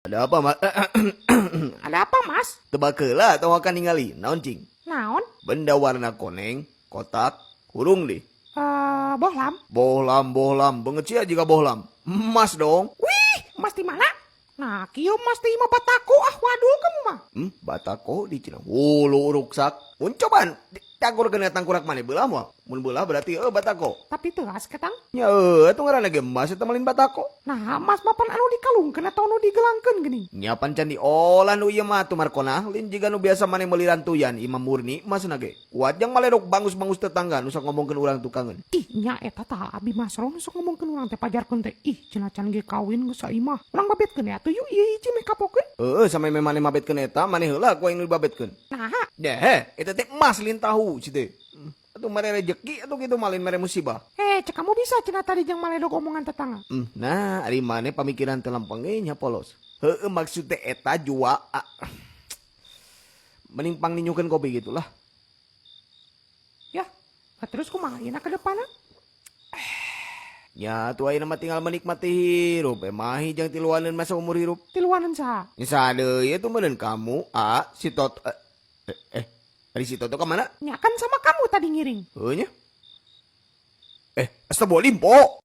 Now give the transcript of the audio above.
Ada apa, Mas? Ada apa, Mas? Tebak heula tong akan ningali. Naon cing? Naon? Benda warna koneng, kotak, hurung deh. Eh, bohlam. Bohlam, bohlam, banget sih jika bohlam. Emas dong. Wih, emas di mana? Nah, kieu emas di imah batako, ah, waduh kamu mah. Batako di Cina. Wulu ruksak. Mun cobaan tangkur kena tangkurak mana belah moal. Mun belah berarti batako. Tapi telas ketang. Nya atuh ngaranna ge emas eta malin batako. Nah, emas mapan anu dikalungkeun atau anu digelangkeun geuning. Nya pan can diolah nu ieu mah atuh Markona, lin jiga nu biasa maneh meuli rantuyan imah murni emasna ge. Kuat jang maledok bangus-bangus tetangga nu sok ngomongkeun urang tukangeun. Ih, nya eta tah abi Masro nu sok ngomongkeun urang teh pajarkeun teh. Ih, cenah can ge kawin geus saimah. Urang babetkeun ya atuh yuk ieu hiji meh kapokeun. Heeh, sampe meh maneh mabetkeun eta, maneh heula ku aing nu dibabetkeun. Nah, Deh, eta teh emas lin tahu si teh. Atuh mere rejeki atuh kitu malin mere musibah. Eh, cek kamu bisa cenah tadi jang maledok omongan tetangga. Nah, ari maneh pamikiran teh lempeng ge nya polos. Heueuh, maksud teh eta jua. Ah. Mending pang ninyukeun kopi gitulah. Ya, nah, terus kumaha ayeuna ke depanna? Ya, atuh ayeuna mah tinggal menikmati hirup. Emahi jang tiluaneun masa umur hirup. Tiluaneun saha? Nya sadeui atuh meureun kamu, a, si Tot eh, ari si Toto ka mana? Nya kan sama kamu tadi ngiring. Heuh nya. Eh, astagfirullahaladzim, po.